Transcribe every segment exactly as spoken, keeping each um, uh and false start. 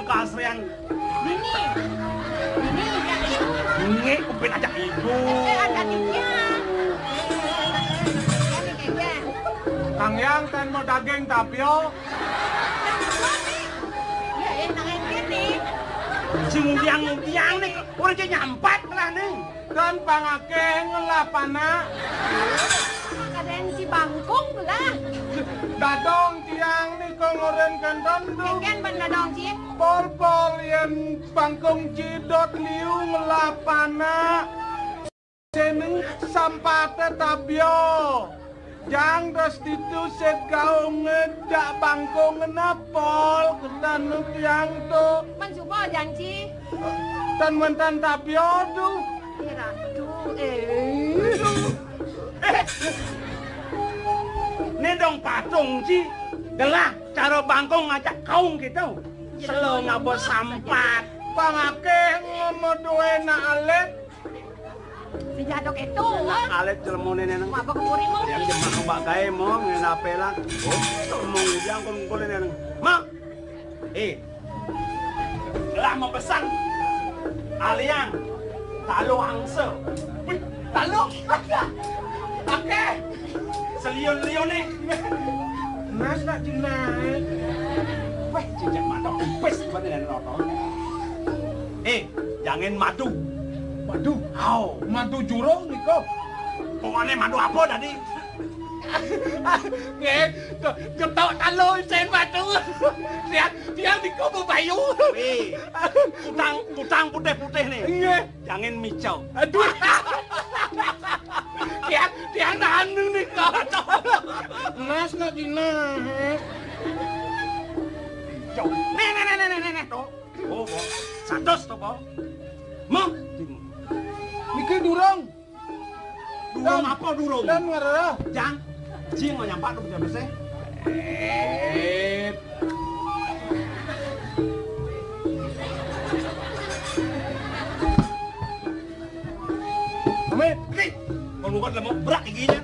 Kasréan. Ini. Ini, ya, ini. Ini, kupin ajak ibu. Eh, ada tiga. Ini, tiga. Kang Yang, ten mau daging tapio. Ya, enak aja nih. Si ngudiang-ngudiang nih, orang aja nyampat lah nih. Kan pangakéh ngelah panak. Kadén si bangkung lah. Dadong tiang nika ngorénkan tentu. Kénkén ban dadong, Cip. Pol-pol yén bangkung cidot liu ngelah panak. Seneng sampaté tabio. Jang dos ditu segaung ngejak bangkung ngenapol ketan tiang tu. Mensuba janji. Tan mentan tapio tu. Ih, Ratu, eh. Né dong patung, Ci. Gelah cara bangkung ngajak kaung gitu. Selo ngaba sampat. Pangakéh ngomong duwe nak alit. Si jadok itu, wah. Alit jelmone nénéng. Mabok kemuri mau. Yang jemak mbak gaé mau ngenape lah. Oh, ngomong yang kumpul nénéng. Mang. Eh. Lah mau pesan. Alian. Talu angsa. Wih, talu. Oke. Seliun-liun nih. Mas nak jenaik. Weh, cicak matok pipis buat nénéng noto. Eh, jangan madu. Madu? Aw. Madu jurung niko. Pokoknya madu apa tadi? Nggih, ge-, getok talu isen madu. Tiang, tiang niko bebayu. Wih, kutang, kutang putih-putih nih. Nggih. Jangan micau. Aduh. Tiang, tiang nahan niko. Mas nak dina. Micau. Nih, nih, nih, nih, nih, nih, tuh. Oh, oh. Satus to, Po? Mah. Niki durung. Durung apa durung? Dan ngarah. Jang. Jing mau nyampak tuh bisa. Eh. Amin. Nih. Kalau bukan mau berak giginya.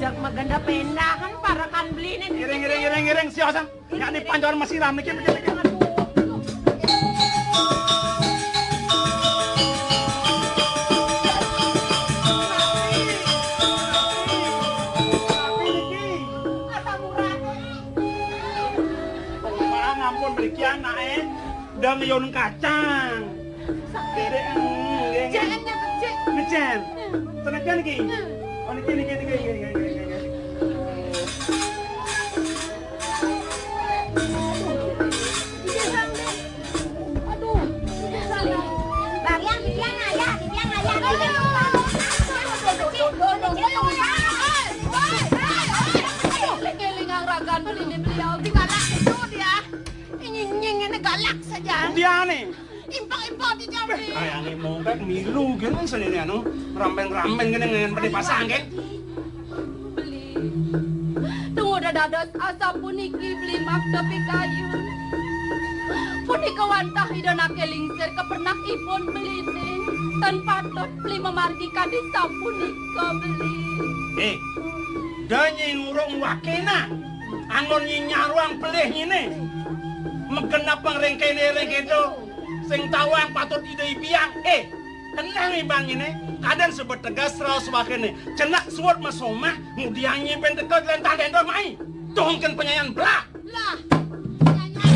Jak maganda pendahan para kan beli nih. Ngiring, ngiring, ngiring, ngiring, siosan. Nyak ni pancoran masiram niki, niki, niki. Wah, ngampun mriki anake ndang yon kacang. Sakit. Dek, mm, nggih, nggih. Cek, cek, cek. Ngecen. Tenaga niki. Oh, niki, niki, niki, nggih, nggih, nggih, nggih. Barian, bibian, ayah, bibian, ayah. Aduh, eling-eling ragan beli ini beliau, tinggal itu dia. Nying-nying ini galak saja. Dia nih. Impang-impang di jambi. Kayak angin mongkat milu gini senene anu, ramben-ramben gini ngen peti pasang, geng. Beli. Tunggu dah dados asapuniki beli makta pikayun. Punika wantah Ida Nake Lingsir kepernakipun beline. Tan patut beli memargi kadi sapunika beli. Eh, da nyi ngurung wakena. Anggon nyi nyaruang pelih nyine. Megenap pang rengkene rengkedo. Sing tawang patut Ida ibiang. Eh, Kenang ibang ini, kadang sebut tegas raos wakene. Cenak suwut mesomah, ngudiang nyiben teka lentah denda mai. Tuhungken penyanyan belah. Lah, penyanyan.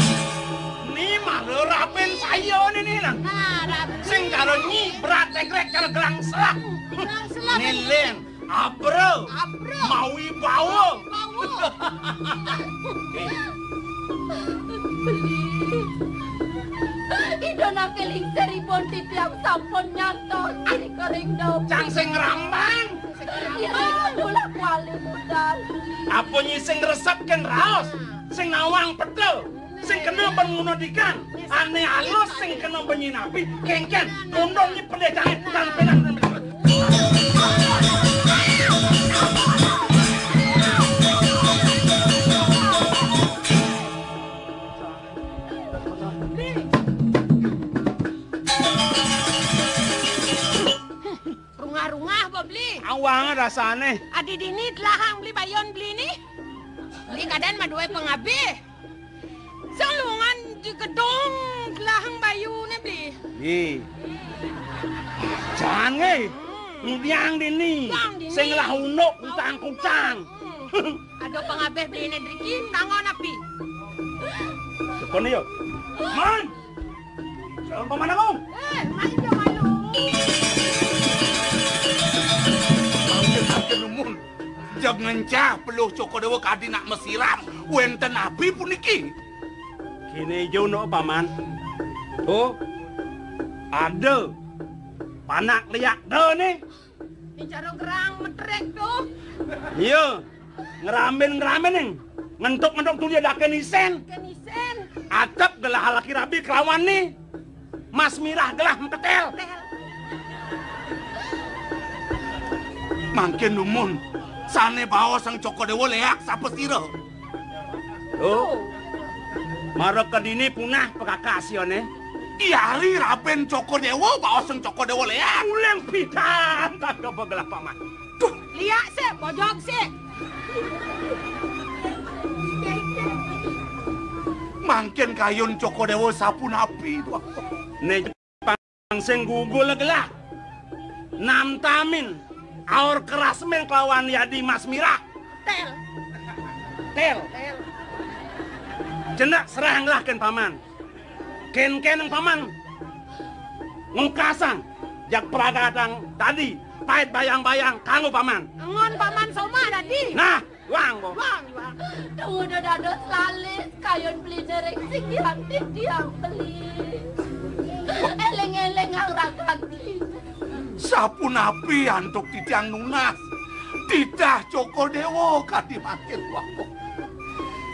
Ni malah rapen saya ni, ni, nang. Nah, rapen. Sing karo nyi berat legrek karo gelang selak. Gelang selak. Ni len, abra. Abra. Mawi bawa. Bawa. Eh. Beli. Ida Nake Lingsir ipun titiang sampun nyantos ring kering dawuh. Cang sing ngrambang. Ira itulah kuali budal. Apa nyi sing ngresep kén raos, sing nawang peta, sing kena ban ngunudikan, ané alus sing kena ban nyinabi, kénkén, tundung nyi pedé jaé, tan pelang, tan pelang. Rungah-rungah apa beli? Awang rasané. Adi dini telahang beli bayun beli ni. Beli kadén madué pangabih. Salungan di gedung telahang bayuné beli. Ni. Jan nggih. Ngudiang dini. Ngudiang dini. Sing lah unduk kutang-kutang. Hmm. Ada pangabih beliné driki, tanggon api. Sepon yo. Man! Jangan paman aku. Eh, main yo malu. Mangke-mangke numun. Jab ngencah peluh Cokor Déwa kadi nak masiram, wénten api puniki. Kéné jo no paman. Oh. Ada. Panak liak da né. Ni cara gerang metrek tuh. Iya. Ngerambin-ngerambin ning. Ngentuk-ngentuk tulia daké nisén. Ké nisén. Atep gelah laki rabi kelawan ni. Mas Mirah gelah mpetel. Tel. Mangkin numun. Sané baos Sang Cokor Déwa léak sapasira. Oh. Mara kedini punah pekakasiané. Iari rabin Cokor Déwa, baos Sang Cokor Déwa léak. Uling pidan, kagak begelah paman. Duh. Liak sik, bojog sik. Mangkin kayun Cokor Déwa sapunapi, Tuan? Né Jepang sing gugul gelah. Namtamin aur kerasmin kelawan yadi Mas Mirah. Tel. Tel. Tel. Cendak serahang gelah kén paman. Kén-kén paman ngukasang jag pragatang dadi pait bayang-bayang kanggo paman. Engon paman somah dadi. Nah, wang bo. Wang, wang. Tunggu dados lalis kayun beli dereng sing dianti tiang beli. Eling-eling rakan beli. Sapunapi antuk titiang nunas titah Cokor Déwa kadi mangkin wau.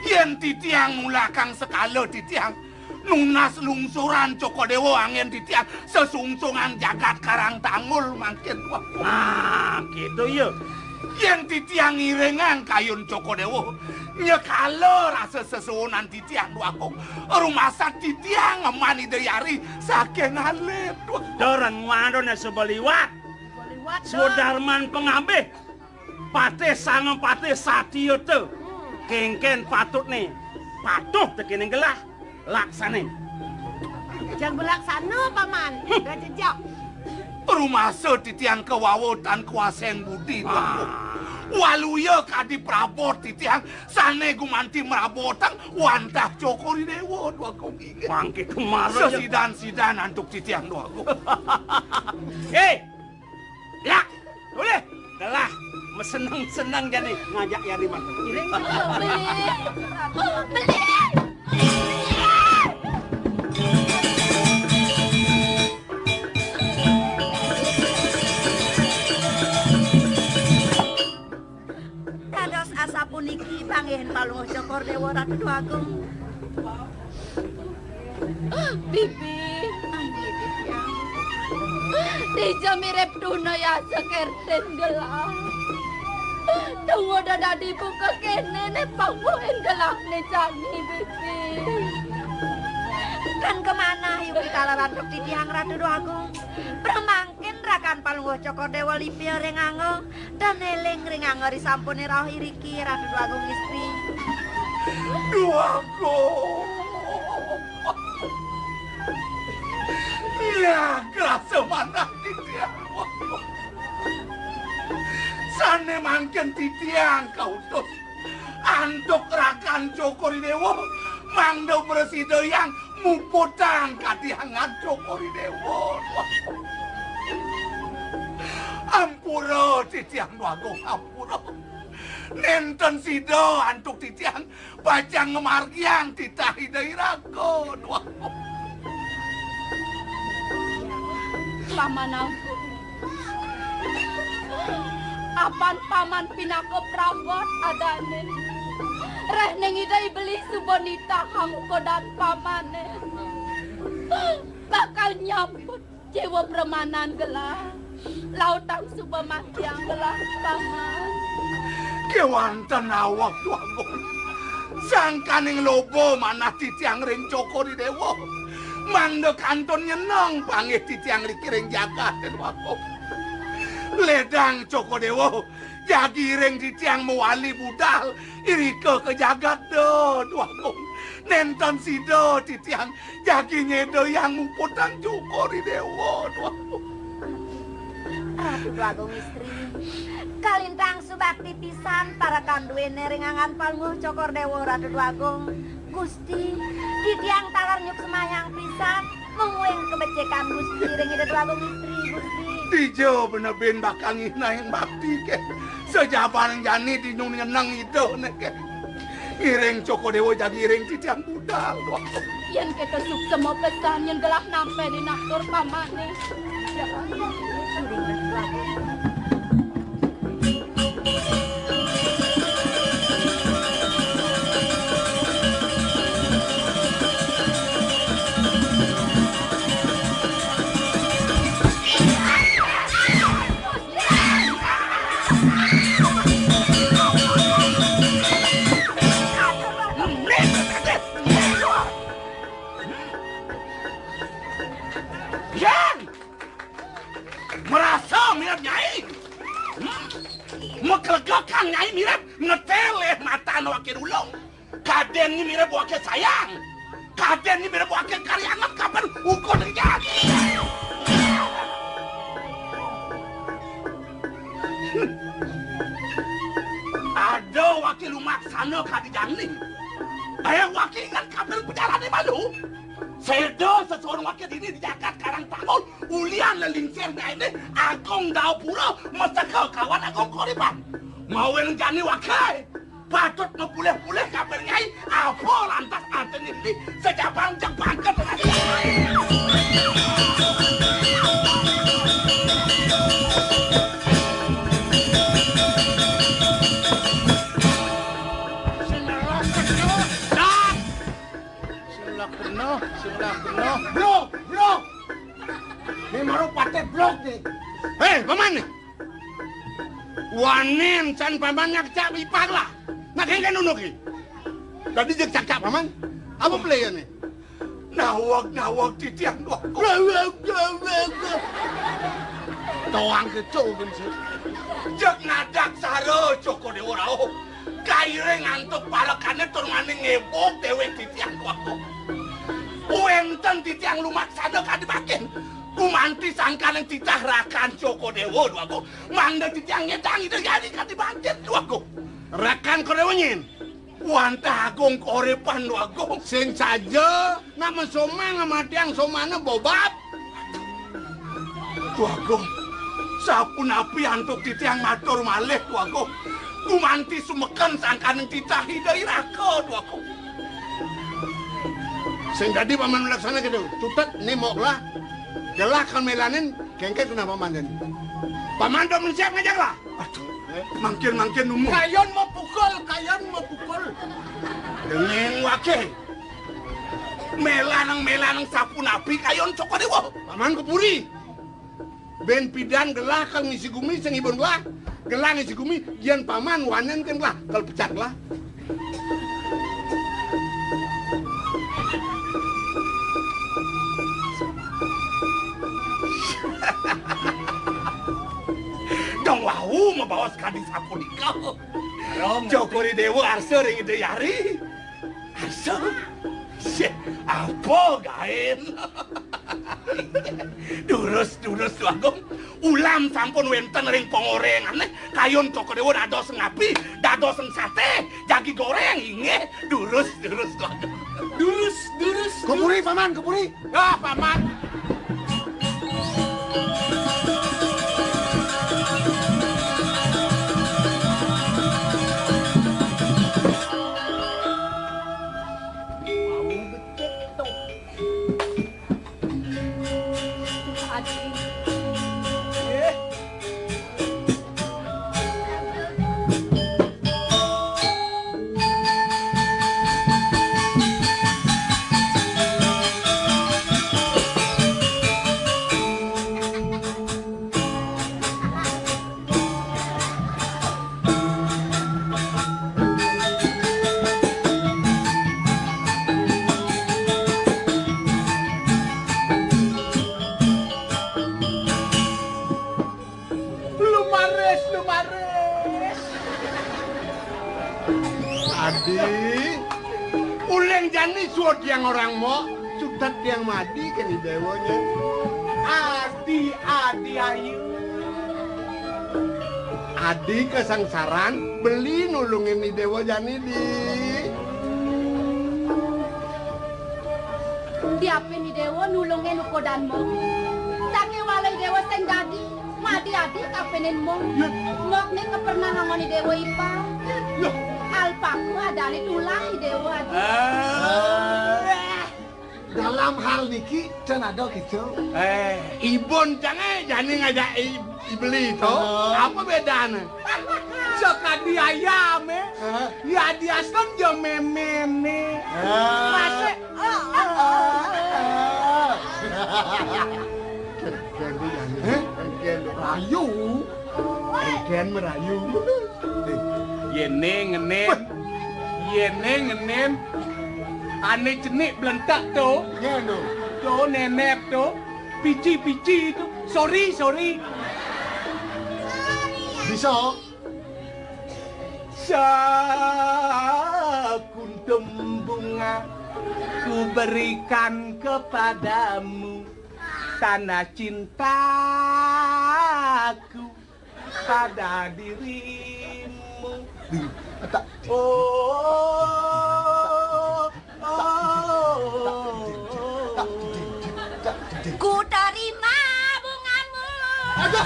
Yén titiang mulakang sekala titiang nunas lungsuran Cokor Déwa anggén titiang sesungsungan jagat Karang Tanggul mangkin wau. Nah, gitu ya. Yén titiang ngiringang kayun Cokor Déwa, nyekala rasa sesuunan titiang, Dwagung. Rumasa titiang ngeman Ida Yari saking alit, Dwagung. Doren ngwadone suba liwat. Suba liwat, Sudarman pengabih. Patih sanga patih satyata. Hmm. Kénkén patutné patuh tekéning gelah. Laksana. Jang belaksana, Paman. Hmm. Dah jejak. Rumasa titiang kawawa tan kuaseng budi, Dwagung. Ah. Waluya kadi prabot titiang sané gumanti mrabotang wantah Cokor I Déwa, Dwagung, inggih. Mangké kemara ya. Sesidan-sidan antuk titiang, Dwagung. Eh, Lak, boleh. Telah, meseneng-seneng jani ngajak Yariman. Beli. Beli. Dados asapuniki panggihin Palungguh Cokor Déwa Ratu Dwagung. Bibi. Dija mirip tuna ya sekertin gelah. Tunggu dadi buka kéné né pangguhin gelah né jani, Bibi. Kan kemana yuki kala rantuk titiang Ratu Dwagung? Pramangkin rakan Palungguh Cokor Déwa lipia ring angga. Dan éling ring angga risampuné rauh iriki, Ratu Dwagung Istri. Dwagung. Ya, krasa manah titiang. Sané mangkin titiang kautus antuk rakan Cokor I Déwa mangda mrasidayang muputang kadihangan Cokor I Déwa. Ampura titiang, Dwagung, ampura. Nénten sida antuk titiang pacang ngamargiang titah Ida Iraga, Dwagung. Paman ampun. Apan paman pinaka prabot adané. Réh ning Ida I Beli suba nitahang kodan pamané. Bakal nyabut jiwa pramanan gelah. Lautang suba matiang gelah paman. Kéwanten awak Déwa Agung. Sangkaning loba manah titiang ring Cokor I Déwa. Mangda kantun nyeneng panggih titiang riki ring jagat Déwa Agung. Ledang Cokor I Déwa, jagi ring titiang mawali budal irika ka jagat da, Déwa Agung. Nénten sida titiang jagi nyédayang muputang Cokor I Déwa, Déwa Agung. Ratu Déwa Agung Istri, kalintang subakti pisan parekan duéné ring anggan Palungguh Cokor Déwa, Ratu Déwa Agung. Gusti, titiang taler nyuksemayang pisan, mungguing kabecikan Gusti ring Ida Déwa Agung Istri, Gusti. Dija benebin bakal nginain bakti ké. Sajaban jani dinung nyeneng Ida né ké. Ngiring Cokor Déwa jagi ngiring titiang budal, Déwa Agung. Yén kéto suksema pesan, yén gelah nampénin atur pamané. Ya, Déwa Agung. Yan! Marasa mirib Nyai. Hmm? Maklegekan Nyai mirib ngetelih matan Wakil Ulung. Kadén nyi mirib Wakil Sayang. Kadén nyi mirib Wakil Karyanget kapan ukur jani. Ada Wakil Lumaksana kadi jani. Ayah Wakil inget kapan pejalané malu. Séda sesuhun Wakil dini di jagat Karang Tanggul, ulian lelingsir dainé Agung Daupura maseka kawan Agung Koripan. Mawinan jani Wakil patut mapulih-pulih kapan Nyai, apa lantas artiné dini sejabang-jabang ka. Sing lakena, sing lakena. Bro, bro. Né mara patih blok né. Hé, paman né. Wanin san paman nyakcak ipah lah. Nak kéngkén nunu ki. Tadi jeg cakcak paman. Apa pelayané? Naweg, naweg titiang naweg. Toang kéto gén sih. Jeg ngadeg sara Cokor Déwa rauh. Kairing antuk parekané tur mani ngébug déwék titiang kuaku. Wénten titiang lumaksana kadi mangkin. Gumanti sangkaning titah rakan Cokor Déwa, Déwa Agung. Mangda titiang ngédang Ida Hyang kadi mangkin, Déwa Agung. Rakan Kor Déwa nyén? Wantah Agung Koripan, Déwa Agung. Sing saja, nak masomang ngamatiang somana bobab. Déwa Agung, sapunapi antuk titiang matur malih, Déwa Agung. Gumanti sumeken sangkaning titah Ida Iraka, Déwa Agung. Sing dadi paman laksana kéto. Cutet né mok lah. Gelah kan mélanin, kéngkén kenapa paman dadi. Paman do siap ngajak lah. Aduh, mangkin-mangkin nemu. Kayun mapukul, kayun mapukul. Denging waké. Mélanang-mélanang sapunapi kayun Cokor Déwa. Paman ka puri. Bén pidan gelah kal ngisi gumi sing ibun gelah. Gelah ngisi gumi, yén paman wanen kén gelah, kal pecat gelah. Dong wau mabaos kadi sapunika. Cokor I Déwa arsa ring Ida Hyang. Arsa? Sih, apa gaén? Durus, durus, Déwa Agung. Ulam sampun wénten ring pangoréngané. Kayun Cokor Déwa dados ngapi, dados saté, jagi goréng, inggih. Durus, durus, Déwa Agung. Durus, durus. Ka puri, Paman, ka puri. Ah, Paman. Di, uling jani suud tiang orang mok, sutet tiang madi kén I Déwa nyén. Adi, Adi Ayu. Adi kasangsaran, beli nulungin I Déwa jani, Di. Diapin I Déwa nulungin ukudan mok. Sakéwala I Déwa sing dadi, madi adi kapinin mok. Yé. Mok né kapernah angon I Déwa ipar. Yé. Alpaku adané tulah I Déwa adi. Ah. Dalam hal niki, cén ada kéto. Eh, ibun cangé jani ngajak i-, ibeli to. Oh. Apa bédané? Sakadi ayamé. Hah? Ya diaston ya méméné. Ah. Masih. Kénkén tuh jani. Hah? Kénkén tuh. Rayu. Kénkén merayu. Yéné ngenén. Yéné ngenén. Ané cenik blentak to. Nyén to. To nenep to. Pici-pici to. Sorry, sorry. Bisa. Sekuntum bunga ku berikan kepadamu, tanda cintaku pada dirimu. Ding, tak, ding, oh, oh, oh. Ku terima bungamu. Aduh.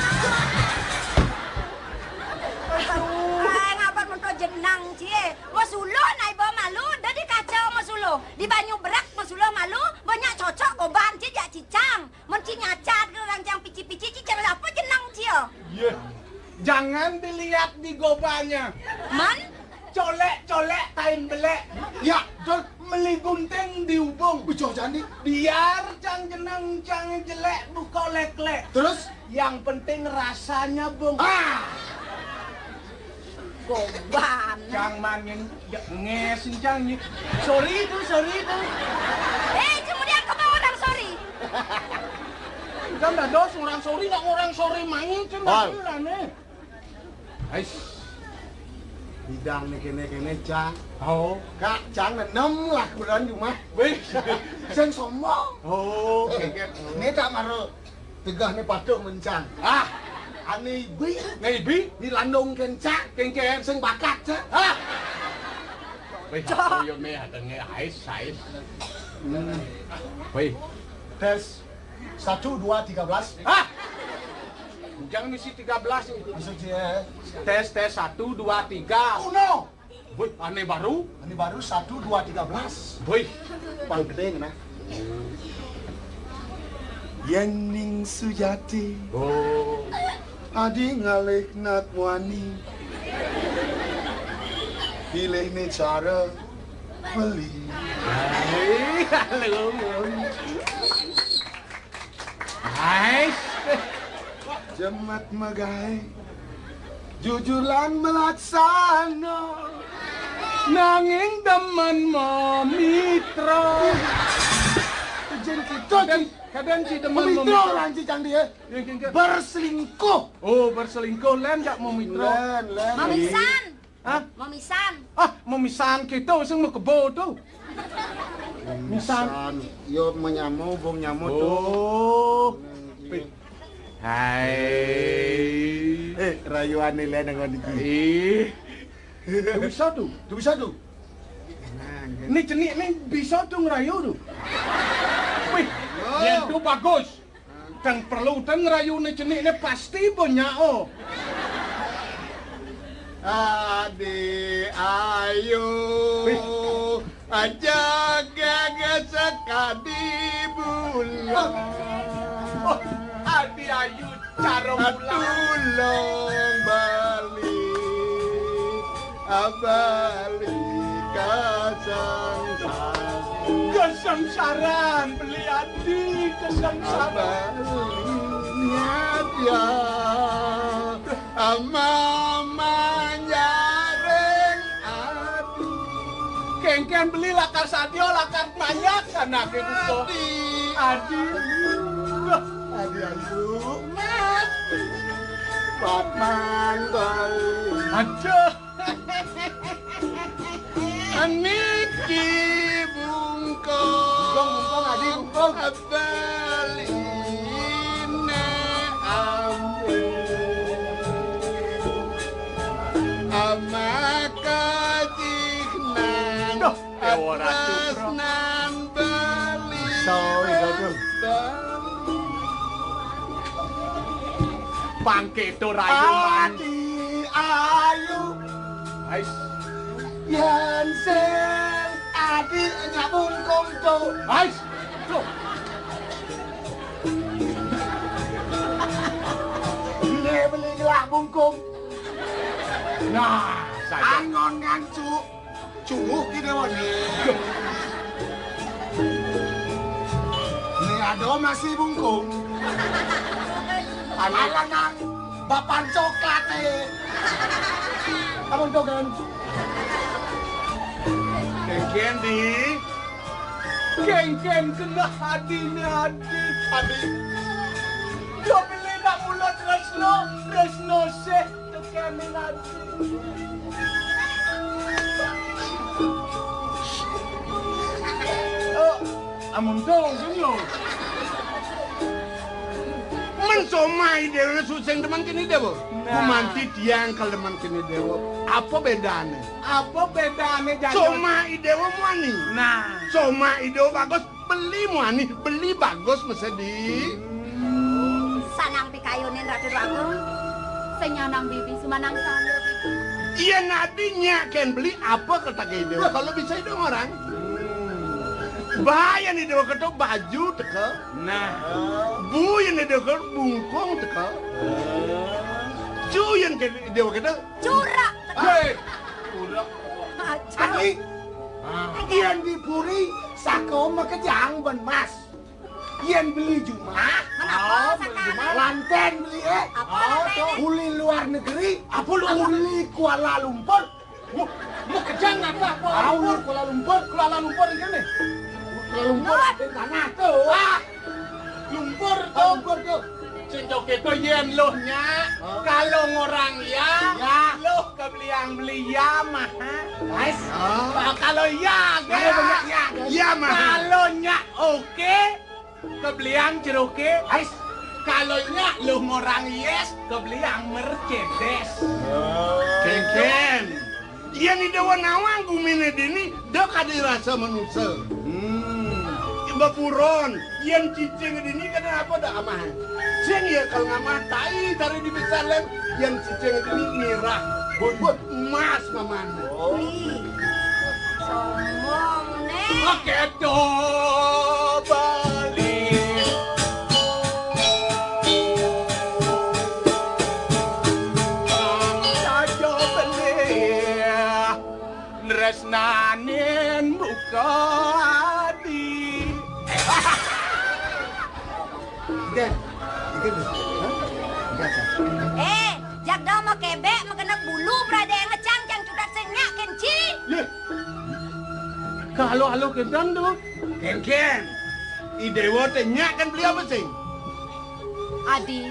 Eh, ngapa mento jenang, Cie? Mau suluh, nai bawa malu, dah di kaca mau suluh. Di banyu berak mau suluh malu, banyak cocok goban, Cie, jak cicang. Mun ci nyacat ke orang cang pici-pici, ci cara apa jenang cia? Yé. Jangan dilihat di gobanya. Man? Colek-colek tain belek. Ya, betul. Meli gunting di ubung. Bejo jani. Biar cang jenang cang jelek buka lek-lek. Terus? Yang penting rasanya, Bung. Ah! Goban. Cang maning, ya, ngesin cang ni. Sorry tu, sorry tu. Eh, cuma dia kau orang sorry. Kan dah dos orang sorry, nak orang sorry main cang dah. Ais. Bidang ni kéné-kéné, Cang. Oh. Kak, Cang nenem lah kulan jumah. Wéh. Sing sombong. Oh, kénkén. Né tak mara tegah né patuh mén Cang. Ah. Ané ibi. Né ibi? Né landung kéncak. Kénkén. Sing bakat, Cang. Ah. Wéh, Cang. Ayo né ada né ais, ais. Hmm. Wéh. Tes. Satu, dua, tiga belas. Ah. Jangan misi tiga belas ni. Maksud dia. Tes, tes, satu, dua, tiga. Oh, no. Wih, ané baru. Ané baru, satu, dua, tiga belas. Wih. Paling gedé nah. Yén ning sujati. Oh. Adi ngalih nak muani. Pilih né cara beli. Hai, halo. Hai. Jemet megai. Jujur lan melaksana. Nanging demen mamitra. Jén kita kadang, kadang ci demen mamitra. Mamitra orang ci cang dia. Ya, ya, ya. Berselingkuh. Oh, berselingkuh. Lén jak mamitra. Lén, lén. Mamisan. Hah? Mamisan. Ah, mamisan kita sing makebo tu. Misan. Misan. Yo menyamo, bung nyamo tu. Oh. Iya. Hai. Eh, rayuan ni lén nang iki. Ih. Tu bisa tu. Tu bisa tu. Né cenik né bisa tu ngerayu tu. Wih, yén tu bagus. Kang perlu ten ngrayu né cenik né pasti banyak, oh. Adi ayu. Wih. Aja gaga sekadi bulan. Oh, adi ayu cara bulan. Tulung bali, abali kasangsaran. Kasangsaran, beli adi kasangsaran. Abali nyadya. Ama manjaring adi. Kénkén beli lakar sadya, lakar manjak anaké buta. Adi. Adi ayu mati. Padman bali. Aduh. Pangkéto rayu, Man. Adi ayu. Ais. Yén sing adi nyak bungkung to. Ais. Tuh. Né beli gelah bungkung. Nah, saja. Angon ngancu. Cungguh ki déwa né. Né ada masih bungkung. Alanang bapan coklat é. Kamu tuh kan? Kénkén di. Kénkén kena adi né adi. Adi. Yo beli nak mulut Tresno, Tresno sih. Oh, amun to, sing lo. Men somah I déwa suseng demen kén I déwa. Nah. Gumanti tiang kal demen kén I déwa. Apa bédané? Apa bédané, Jajang? Somah I déwa muani. Nah. Somah I déwa bagus. Beli muani, beli bagus mesti di. Sanang pikayunin Ratu Agung. Sing nyanang bibi, sumanang sanggup. Yén adi nyak kén beli apa kata I déwa? Kalau bisa I déwa orang. Ba yén I déwa kéto baju teka. Nah. Bu yén I déwa kéto bungkung teka. Cu yén I déwa kéto. Curak. Hei. Curak. Aja. Adi. Ah. Yén di puri saka makejang ban mas. Yén beli jumah, Kenapa, ah, beli Sakar? Jumah, lantén beli, é. Apa lantén? Kuli luar negeri, apa lu? Kuli Kuala Lumpur. Mu, mu kejang apa? Kuala Lumpur. Kuala Lumpur. Kuala Lumpur ini nih. Kuala Lumpur. Lumpur. Tanah tuh. Ah, Lumpur tuh. Lumpur tuh. Sing kéto yén luh nyak, kalau ngorang ya, ya. Luh kebeliang beli ya mah. Guys. Ah. Kalau ya, kalau nyak ya, guys. Ya mah. Kalau nyak oké, kebeliang ceroké. Guys. Kalau nyak luh ngorang yes, kebeliang Mercedes. Kénkén. Yén I déwa nawang guminé dini, da kadi rasa manusa. Hmm. Baburon, yén cicing dini kada apa da amah. Sing ya kal ngamah tai dari di besar lem, yén cicing dini mirah. Bun, bun, emas mamana. Oh. Ih, sombong né. Pakai do bali. Saja beli nresnanin buka adi. Ikan, ikan, hah? Ikan, Kak. Eh, jak da makebek, makenek bulu, berada ngecang, cang cudak sing nyak, kenci. Yeh. Kalau alo kedang do. Kénkén. I déwa té nyak kén beli apa sing? Adi,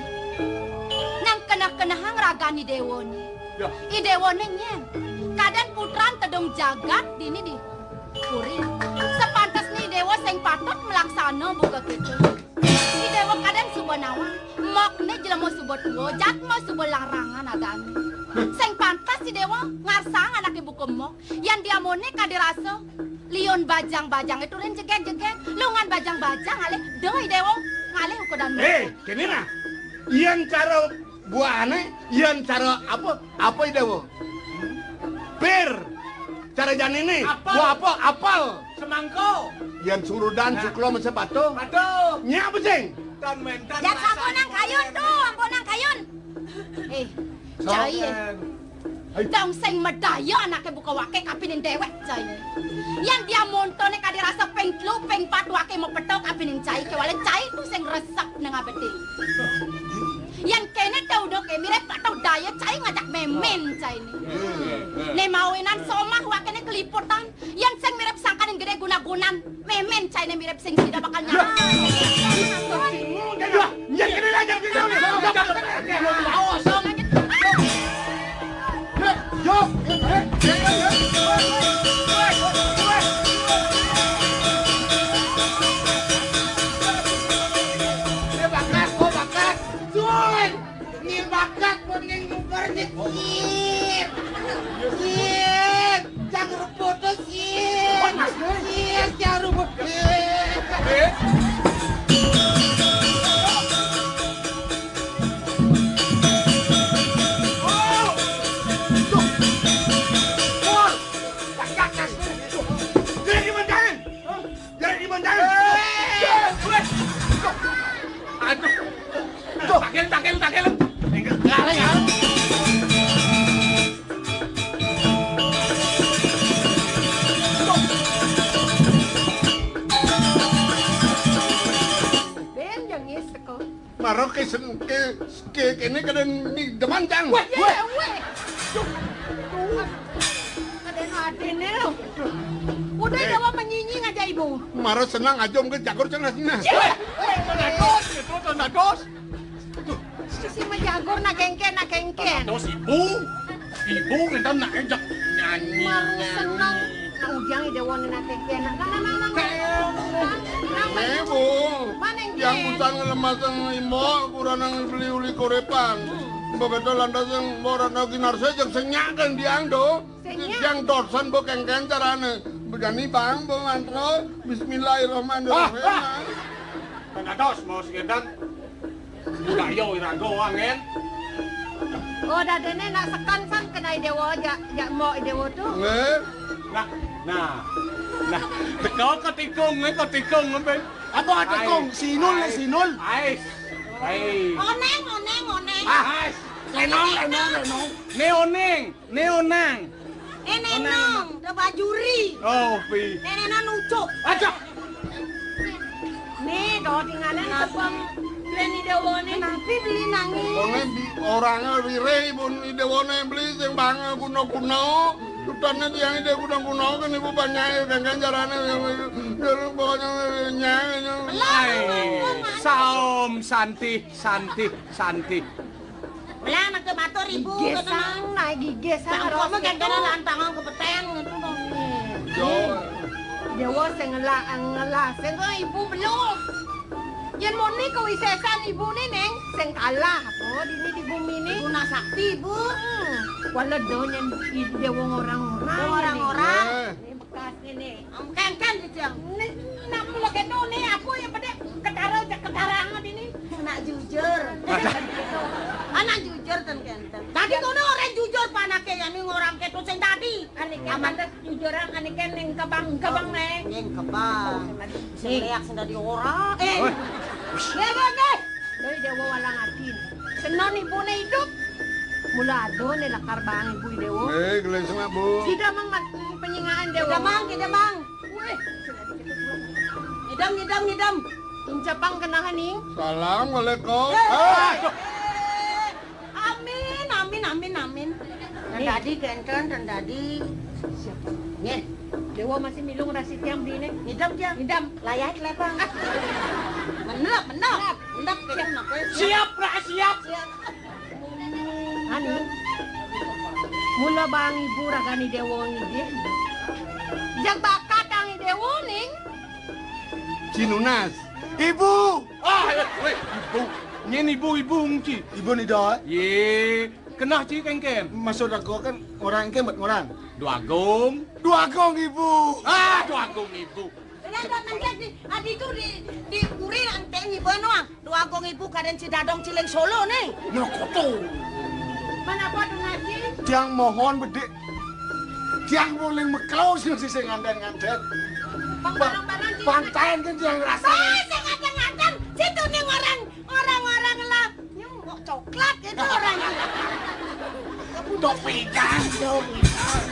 nang keneh-kenehang ragan I déwa né. Ya. I déwa né nyén. Kadén putran tedung jagat dini di puri. Sepantesné I déwa sing patut melaksana buka kéto. I déwa kadén suba nawang. Mokné jelema suba tua, jadma suba larangan adané. Sing pantes I déwa ngarsang anaké buka mok. Yén diamoné kadi rasa, liun bajang-bajangé turin jegég-jegég, lungan bajang-bajang ngalih, da I déwa ngalih ukudan. Eh, kéné nah. Yén cara buahané, yén cara apa? Apa I déwa? Pir. Cara janiné. Apel. Buah apa? Apel. Semangka. Yén surudan, nah. Suklo mesti patuh. Patuh. Nyak apa sing? Tan mentan. Jak rasa sampun nang kayun tuh, ampun nang kayun. Eh, cai. Soken. Dong sing madaya anaké buka waké kapining déwék, cai. Yén diamontoné kadi rasa ping telu, ping pat waké mapeta kapining cai, kéwala cai tu sing resep nang abété. Yén kéné té uduké mirip patuh daya cai ngajak mémén cai né. Né mawinan somah wakéné keliputan. Yén sing mirip sangkaning gedé guna-gunan, mémén cainé mirip sing sida bakal nyala. Yah, yah, kéné aja, kéné aja. Awas, Sam. Yo. Dia bakat, gua bakat. Sun. Nyil bakat, mun nyil nguber, nyil. Nyil. Nyil. Jangan rebut, nyil. Nyil, jangan rebut. Nyil. Takel, takel. Enggak, enggak, enggak. Ben jengis teko. Mara ke sen-, ke, ke, kene kadén ni demen, Cang. Wéh, wéh, wéh. Duh, duh. Kadén adéné lo. Udah, eh, Jawa menyinyi ngajak ibu. Mara senang aja ke jagur cenah sini. Wéh, wéh, tenados, itu tenados. Duh, si majagur nak kéngkén, nak kéngkén. Tenados ibu. Ibu kita nak ejak nyanyi. Mau seneng. Nak ujang ide wong nak kéngkén. Nak, nak, nak, nak, nak. Ibu. Mana yang yang bukan ngelemasang imbo, kurang beli uli korepan. Mbok beto lantas yang mbok rana ginarse jek senyak kan diang do. Senyak. Diang dosan mbok kéngkén carane. Begani bang, mbok mantro. Bismillahirrahmanirrahim. Ah, ah. Tenados mau segedan. Udah yo irago angén. Oh, dadéné nak sekan san kena idewo jak, jak mbok idewo tu. Nggih. Nah, nah. Nah, teko ketikung, nggih, ketikung, nggih. Apa ketikung? Ai, Sinul, ai, Sinul. Ais. Ai. Onéng, onéng, onéng. Ah, ais. Lenong, lenong, lenong. Né onéng. Né onang. Né nénong, da bajuri. Oh, pi. Né nénong nucuk. Aja. Né, do tingalan tebang beli ni dewa né, napi beli nangis. Wonge di orangnya rire ibu ni dewa né beli sing bang kuno-kuno. Tutane tiang ide kuno-kuno kan ibu banyak kan, kan carane yang, yang pokoknya nyang, nyang. Lah, ai, saum, santih, santih, santih. Melah nak matur ibu. Gigis kena sang, naik gigis sang, Bang, harus kamu kan gitu. Kena lantangan ke peteng gitu dong. Yo. Dewa sing ngelah, ngelah, sing kok ibu belum. Yen muni kewisesan ibu nih, Neng, sing kalah. Oh, dini di bumi nih. Ibu nak sakti, ibu. Hmm. Wala do nyen i-, dewa orang-orang. Orang-orang. Eh. Ini bekas ini. Om kéngkén gitu yang. Ini nak mulai gitu nih, aku yang pada ketara, ketara amat ini. Nak jujur. Anak jujur ten kénten. Tadi kono orang jujur panake ya ning orang keto sing tadi. Anike aman pantes jujuran, anike ning kebang-kebang né. Ning kebang. Sing leak sing dadi ora. Eh. Woi. Nggih, nggih, nggih. Dari Dewa Walang Adin. Senon ibune idup. Mula ado né lekar bang ibu Dewa. Eh, gelesna, Bu. Sida mang mat-, penyingaan Dewa. Kita mang, kita mang. Wih. Ngidam, ngidam, ngidam. Incapang kenahan ning. Assalamualaikum. Eh. Ah. Amin, amin, amin, amin. Dan dadi kénten, dan dadi. Siap. Nggih. Dewa masih milung rasi tiang bine. Ngidam tiang. Ngidam. Layah lepang. Menep, menep. Menep. Menep kéto nak. Siap, Ra, siap. Siap. Anu. Mula bang ibu ragani Dewa ngidih. Jang bakat ang Dewa ning. Cinunas. Ibu. Ah, weh, weh, ibu. Nyen ibu, ibu ngci. Ibu ni dah. Ye, kenah ci kéngkén. Maksud aku kan orang kéngkén buat orang. Dua Agung. Dua Agung ibu. Ah, Dua Agung ibu. Lah, dah nangkep di, adi tu di, di kurir ante ngibu noang. Dua Agung ibu kadén ci dadong ciling solo nih. Nah, koto. Mana apa tu ngaji? Tiang mohon bedik. Tiang boleh mekau sing sing ngandén-ngandén. Bang, barang-barang ci. Pantai kan tiang rasa. Ah, sing ngandén-ngandén. Situ nih orang, orang-orang lah. Nyungkok coklat itu orang. Tok pidan, tok pidan.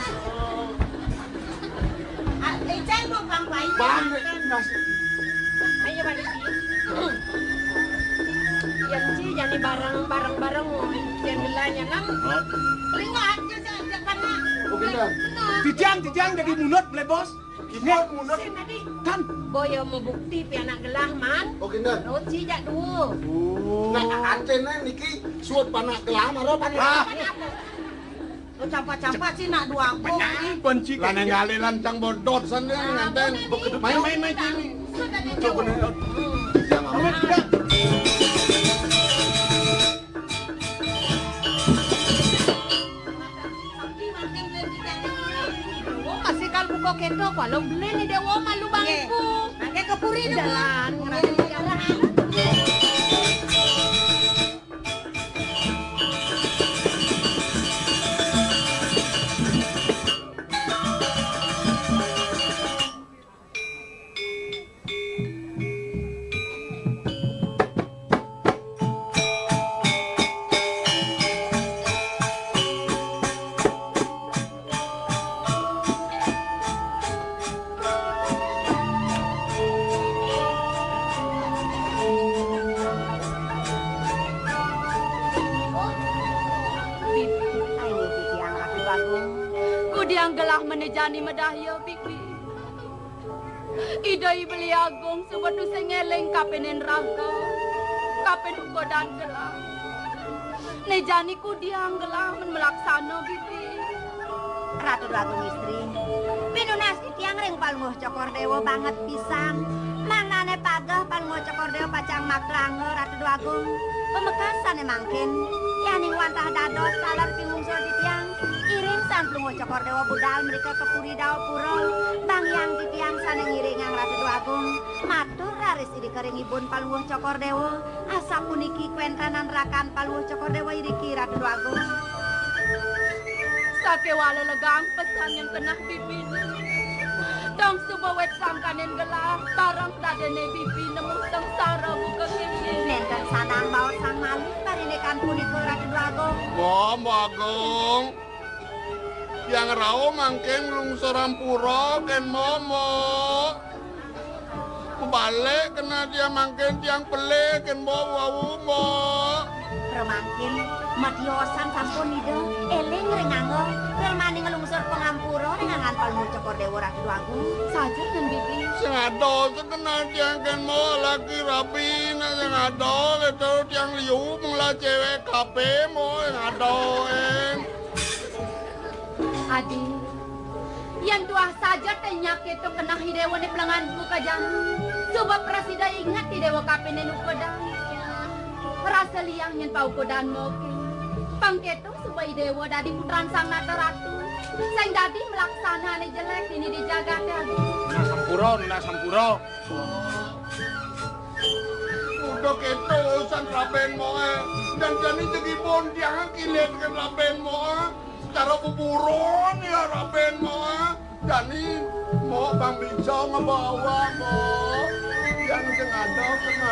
Ah, Icai mau Bang Bayu. Bang, nasi. Ayo balik. Yang ci jadi barang-barang barang yang belanya nang. Hah? Lingat aja saya pernah. Oke, dah. Tijang, tijang jadi munut, Blebos. Ibu mundur. Sing tadi. Kan. Boyo mau bukti pi anak gelah, Man. Oh, kénten. Terus sijak dua. Oh. Nah, anténé niki suud panak gelah, mara panak. Ah. Oh, campak-campak sih nak dua. Benar, benci. Lah, nenggalé lancang bodot sana, ah, nganten. Main, main, main sini. Sudah, coba. Jangan, jangan. Masih kal buka kéto, kalau beli ni Dewa malu bang ibu. Angke ke puri dulu. Jalan, ngerasa jalan. Tiang gelah men jani madaya, Bibi. Ida I Beli Agung suba tusing ngeling kapining raga, kapin ukodan gelah. Né jani kudiang gelah men malaksana, Bibi. Ratu Déwa Agung Istri, pinunas titiang ring Palungguh Cokor Déwa banget pisan. Mangdané pageh Palungguh Cokor Déwa pacang makranga, Ratu Déwa Agung. Pamekasané mangkin, yaning wantah dados taler pingungsul titiang, iring Sang Palungguh Cokor Déwa budal mrika ka Puri Dawapura, bangiang titiang sané ngiringang, Ratu Déwa Agung. Matur raris irika ring ibun Palungguh Cokor Déwa, asapuniki kawéntenan rakan Palungguh Cokor Déwa iriki, Ratu Déwa Agung. Sakéwala legang pesan nyén keneh bibiné. Dong suba wit sangkaning gelah, bareng dadiné bibi nemu sangsara buka ngiring. Nénten sandang baosang malih parindikan punika, Ratu Déwa Agung. Wah, Mbok Agung. Tiang rauh mangkin nglungsur ampura kén Mbok, Mbok. Balik keneh tiang mangkin tiang pelih kén Mbok wau, Mbok. Pramangkin, matiosan sampun Ida, éling ring angga, pramani nglungsur pangampura ring anggan Palungguh Cokor Déwa Ratu Déwa Agung. Saja nyén bibi. Sing ada sekeneh tiang kén Mbok lagi rabi, nah sing ada, leto tiang liu menglah cewek kabéh, Mbok, sing ada, éng. Adi, yén tuah saja té nyak kéto keneh I Déwa né plengan buka jaman. Suba prasida inget I Déwa kapining ukodan. Rasa liang nyén paukodan moké. Pang kéto suba I Déwa dadi putran Sang Nata Ratu. Sing dadi malaksana ané jelék dini di jagaté, Adi. Nunas ampura, nunas ampura. Udah kéto urusan Rabén Moé. Dan jani jegipun tiang kilit kén Rabén Moé. Cara buburon ya Rabén Moé. Jani Mbok pang bisa ngebawa, Mbok. Yang sing ada kena.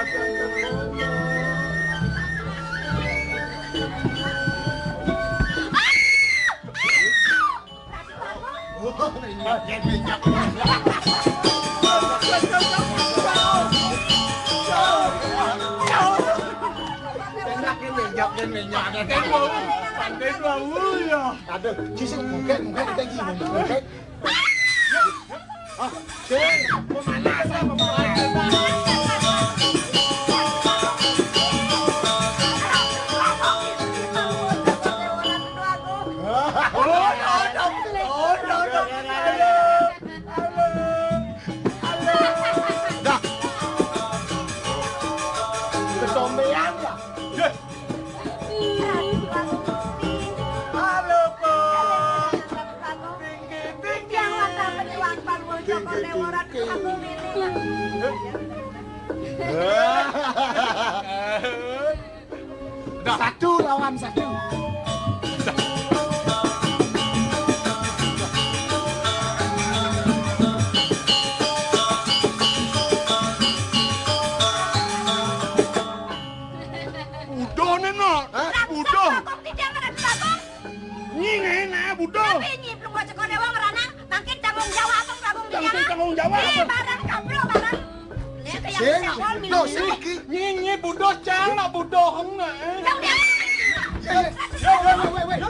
Aduh, cisik bungkek, bungkek, kita gini, bungkek. Ah, sing, pemanasan, pemanasan. Oh, no, no, no, no, no. Dah. Kecombean ya? Halo, Pak. Tinggi, tinggi. Yang mata pejuang Palungguh Cokor Déwa Ratu Agung ini. Dah. Satu lawan satu. Buduh né, Nok. Hah? Buduh. Raksasa Bagong Kidang, Raksasa Bagong. Nyi ngéné, buduh. Tapi nyi Palungguh Cokor Déwa ngranang, mangkin tanggung jawab, Bagong Kidang. Tanggung jawab. Eh, bareng, kaplok bareng. Sing, loh, sing. Nyi, nyi buduh, cang, nak buduh, éngkén. Jauh, jauh. Wait, wait, wait, wait, wait.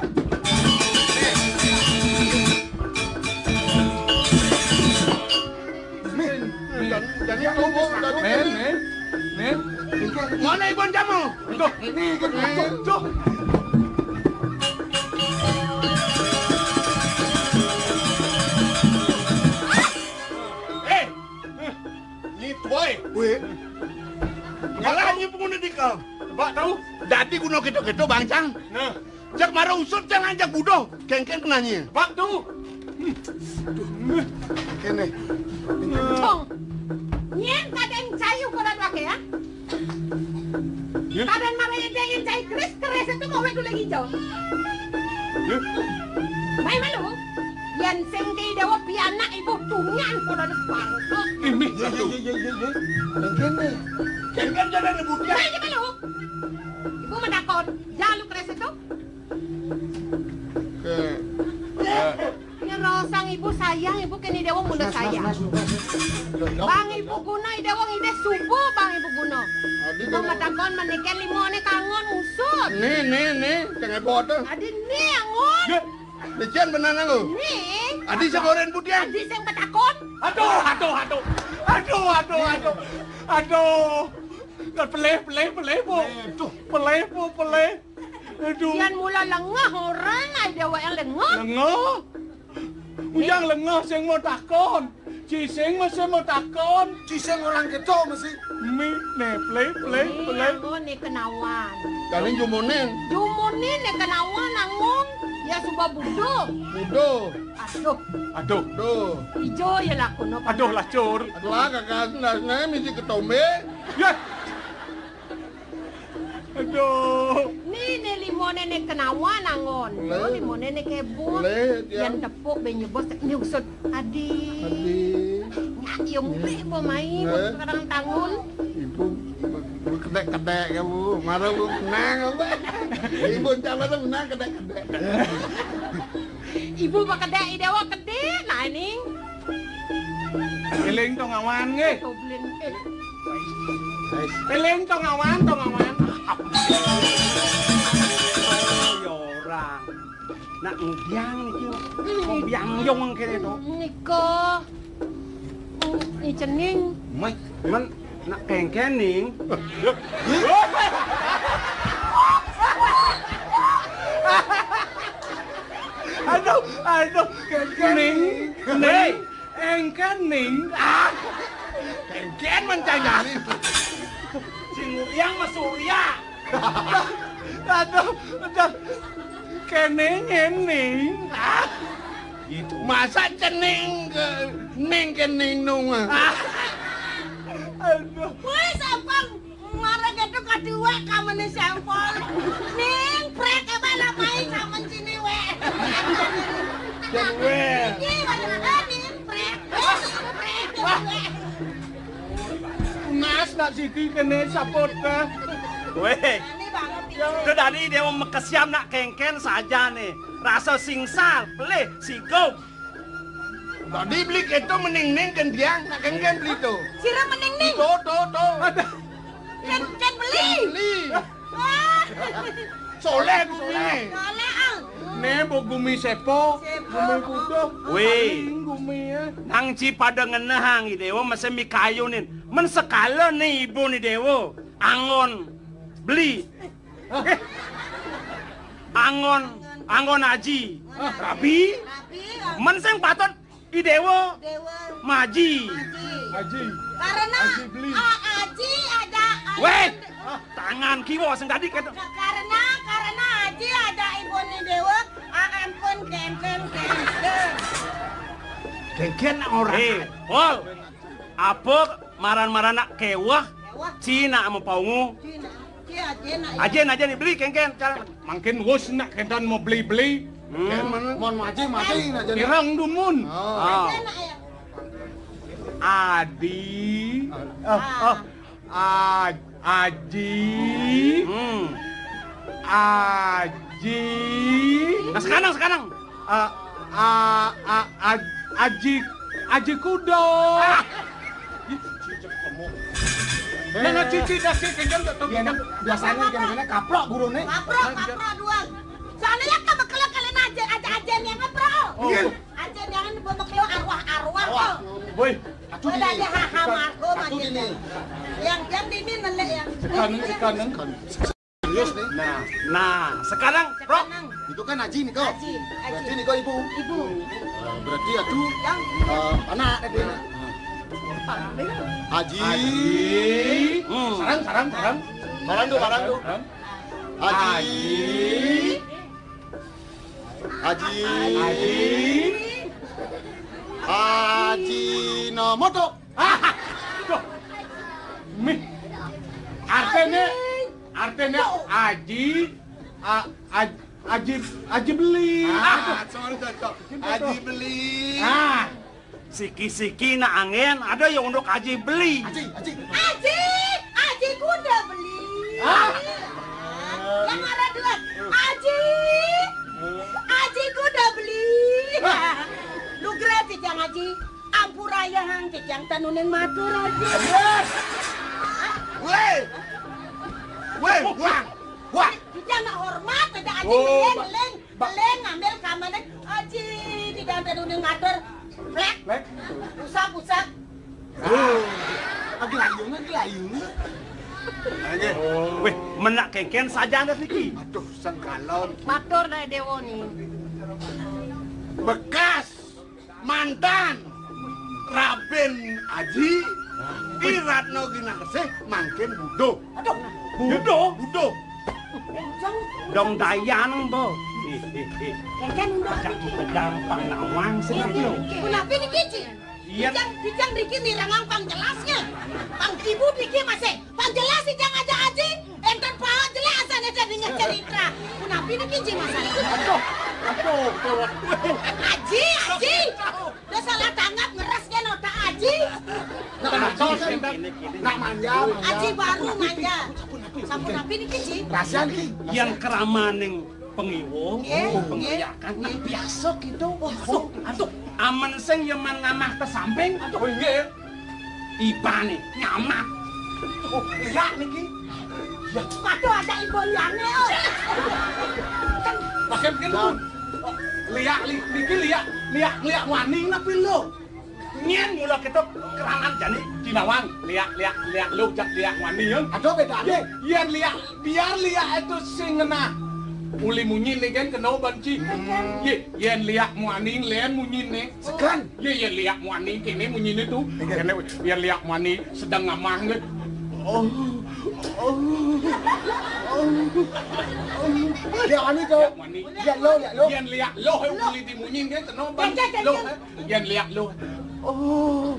Nih, nih, nih, nih. Mana ibun jamu? Tuh, nih, tuh, tuh, tuh. Eh, Nyi tuai. Wéh. Ngalah nyi panguna dika. Bak tau. Dadi guna kéto-kéto bang cang. Nah. Jak mara usut cang ajak buduh. Kéngkén kena nyi. Bak tu. Kéné. Cong. Nyén kadén cai ukuran waké ya. Ya. Kadén mara nyén cai keris, keris itu mau duling hijau. Ya. Mai malu. Yén sing ki Déwa pianak ibu tungian podo depan. Ini satu. Iya, iya, iya, iya. Kéngkén né. Kéngkén jadane budian. Mai malu. Ibu matakon, jalu keris itu. Oke. Ya. Nyerosang ibu sayang, ibu kén I Déwa munda sayang. Bang ibu guna, I Déwa ngidih suba bang ibu guna. Ibu matakon menikén lima né kangon usut. Nih, nih, nih, tengah botol. Adi nih angon. Ya. Dicén bener nang. Nih. Adi sing oren pudian. Adi sing petakon. Aduh, aduh, aduh. Aduh, aduh, aduh. Aduh. Pelih, pelih, pelih, Bu. Pelih, Bu, pelih. Aduh. Yan mula lengeh orang, ai déwék lengeh. Lengeh? Uyang lengeh sing mau takon. Ci sing mesti mau takon. Ci sing orang kéto mesti. Mi, né, plé, plé, Ini plé. Anggon né kenawan. Kali jumunin. Jumunin né kenawan anggon. Ya suba buduh. Buduh. Aduh. Aduh. Duh. Ijo ya lakono. Aduh, lacur. Aduh, kakak, nah, nah, mesti ketombe. Ya. Aduh. Ni, ni limoné né kenawan anggon. Boleh. Limoné né kebun. Boleh, ya. Yan tepuk bé nyebos né usut. Adi. Adi. Nggak, ya, mulai, Bu, mai, Bu, sekarang tangun. Ibu, Bu, kedék-kedék ya, Bu. Marah, Bu, menang, Bu. Ibu, calon menang, kedék-kedék. Ibu, Bu, kedék, i déwa kedék, nah, ning. Éling tong awan, nggih. Toblin, eh. Éling tong awan, tong awan. Ya ora. Nak ngudiang niki. Ngudiang yong kéné to. Nika. Ni cening. Mé, men nak kéngkén ning. Aduh, aduh, kéngkén ning. Ning. Hei. Éngkén ning. Ah. Éngkén mencang jani. Sing yang mesurya. Aduh, aduh. Kéné ngéné. Ah. Gitu. Masa cening ke ning kéning nung. Ah. Aduh. Wis, abang. Marang itu kedua kamene sampol. Ning prek apa namai samen sini we. Jan we. Iki mana ning prek. Prek. Mas nak siki kene sapot ka. Weh. Ini banget ini. Itu tadi dia mau mekesiam nak kéngkén saja nih. Rasa singsal, pelih, sigom. Tadi beli kéto mening-ning kendiang, nak kéngkén beli to. Sira mening-ning. To, to, to. Ada. Kén, kén beli. Beli. Wah. Soléh guminé. Soléh, ah. Né, Bu, gumi sépo, sépo, gumi butuh. Wih. Paling gumi ya. Nang ci pada ngenehang i déwa mesti mikayunin. Men sekala né ibu né déwa. Anggon beli. Anggon, anggon aji. Rabi. Rabi, ah. Men sing patut i déwa. Déwa. Maji. Maji. Aji. Karena Aji beli. A-, aji ada, ada. Weh, tangan kiwa sing tadi kata. Ka-, karena, karena aji ada ibu ni déwa, a-, ampun, kéngkén, kéngkén. Kéngkén ora. Eh, Pol. Apa maran-maran nak kéweh? Kéweh. Cina ama paungu. Cina. Ajin, ajin beli kéngkén, cara. Mangkin wus nak kéntan mau beli-beli. Hmm. Mon maji, maji nak jadi. Pirang dumun. Oh. Ah. Adi. Ah, ah. Aj-, aji. Hmm. Aji. Nah, sekarang, sekarang. A, a, a, aj-, aji, aji kuda. Ah. Nah, nah, cici dah sih, kan tak tahu. Iya, kan. Nah, biasanya kan, kan kaplok guruné. Kaplok, kaplok dua. Soalnya kan bekelok kalian aja, aja, aja yang ngeprok. Oh. Iya. Aja jangan bekelok arwah-arwah. Arwah. Woi. Aduh, udah dini. Ada haha margo aja. Aduh, dini. Yang, yang dini nelek yang. Kanan, kanan. Serius nih. Nah, nah, sekarang, Bro. Sekarang. Itu kan Aji nih, kok. Aji, Aji. Berarti nih, kok, Ibu. Ibu. Eh, berarti atuh, yang eh, anak tadi. Aji. Aji. Hmm. Sarang, sarang, sarang. Barang tuh, barang tuh. Sarang. Aji. Aji. Aji. Ajinomoto. Ah, tuh. Mih. Artinya, artinya Aji, a-, aj-, Aji, Aji beli. Ah, sorry, cocok. Aji beli. Ah. Siki-siki nak angin, ada yang unduk Aji beli. Aji, Aji. Aji, Aji kuda beli. Ah. Yang ada dua. Aji, Aji kuda beli. Ah. Lu gerak, Cicang Aji. Ampura ya, Hang, Cicang tanuning matur, Aji. Weh. Weh, wah. Wah. Cicang nak hormat, ada Aji. Oh, ngeling, ngeling. Ba- Lén ngambil kamane, Aji, di danten uning ngatur. Plek. Plek. Usap, usap. Oh, aglayung, aglayung. Nggih. Wéh, menak kéngkén sajan niki. Aduh, senggalon. Matur Déwa ni. Bekas mantan Raben Aji, Ki Ratna Ginarsih mangkin buduh. Aduh, buduh. Buduh. Dong dayan, Mbok. Ih, ih, ih. Kéngkén buduh. Ajak kita gampang nawang sing aja. Punapi niki, Ji? Iya. Tijang, tijang niki nirangang pang jelasnya. Pang ibu niki masih. Pang jelas tijang ajak Aji. Énten paut jelas asane dadi ngecerita. Punapi niki, Ji, masalah? Aduh, aduh, gawat. Aji, Aji. Udah salah tanggap, ngeres kan otak Aji. Nak manja, manja. Aji baru manja. Sapunapi niki, Ji? Rahasia niki. Yang keramaning pengiwo, nggih, pengliakan, nggih, biasa gitu. Oh, aduh, amen sing yeman ngamah ke samping. Aduh, nggih. Ibane nyamat. Oh, liak niki. Ya, aduh, ada ibu liane, oh. Pakai mungkin, Bun. Liak, li-, niki liak, liak, liak wani napi lho? Nyén mula kita keranan jani dinawang, liak, liak, liak lho, jak liak wani, yén. Aduh, bedane. Yén liak, biar liak itu sing ngenah. Uli munyi niki kan kena banci. Hmm. Yé, yén liak muani lén munyine. Segan. Yé, yén liak muani kene munyine tu. Nggih. Kene yén liak muani sedang ngamah nggih. Oh, oh, oh, oh. Liak muani tu. Liak muani. Liak lo, liak lo. Yén liak lo, uli dimunyi nggih kena banci. Lo. Yén liak lo. Oh.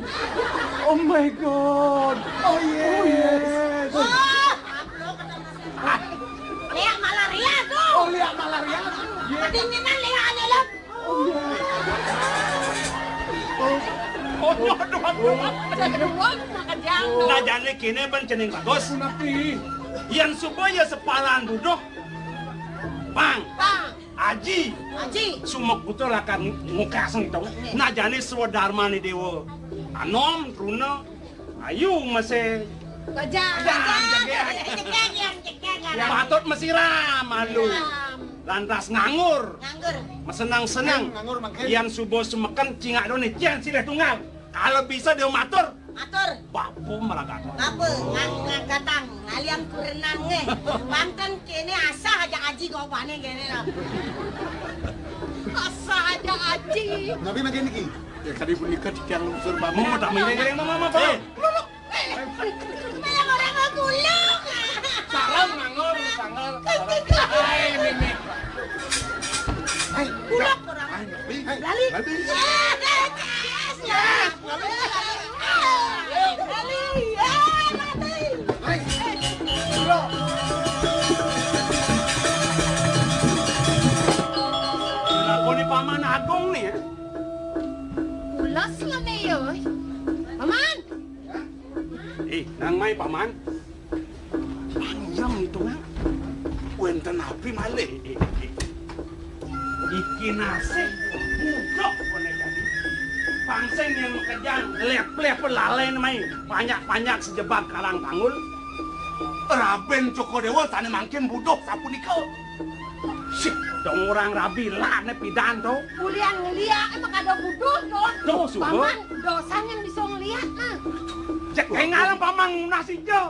Oh my God. Oh, yes. Oh, liak malaria tu. Oh, liak malaria. Kedinginan liak ane lo. Oh, yes. Oh. Oh, aduh, aduh. Aduh, makan jangkung. Nah, jane kene ben cening bagus. Napi? Yén suba ya sepalan buduh. Pang. Pang. Aji. Aji. Sumekuta lakar ngukas to. Nggih. Nah, jane swadarmane Dewa Anom, Truna, ayu mese. Gajah. Gajah, gajah. Jegeg, yang jegeg, yang. Patut mesiram, malu. Siram. Lantas nganggur. Nganggur. Mesenang-senang. Nganggur mangkin. Yan suba sumeken cingak done, jan silih tunggal. Kalau bisa dia matur. Matur. Bapa meragatang. Bapa ngang-, ngagatang, ngalian kurenan nggih. Pangken kene asah aja aji gobane kene lho. Asah aja aji. Napi mangkin niki? Ya, kadi punika titiang lungsur pamit. Mama tak mengireng-ireng, Mama, Mama, Mama. Eh, lu, lu. Kayak orang mau pulang. Sarang nganggur, nganggur. Hai, Mimi. Hai, pulang orang. Hai, Mimi. Hai, Lali. Lali. Yes, yes, yes. Lali. Lali. Eh, Lali. Lakoni Paman Agung nih ya. Ulas lah nih, yoi. Paman. Eh, nang mai, Paman. Panjang itu, Mang. Wénten napi malih? Eh, eh, eh. Iki nasih budok koné jani. Pangsing yang makejang, lep-lep lalén mai. Panjak-panjak sejebag karang tanggul. Raben Cokor Dewa sané mangkin budok sapunika. Sih, dong orang rabi lane pidan to. Ulian ngeliak emang kada butuh to. Tuh, suba. Paman, dosan yang bisa ngeliak, ah. Cek kayak ngalam Paman nasi jo.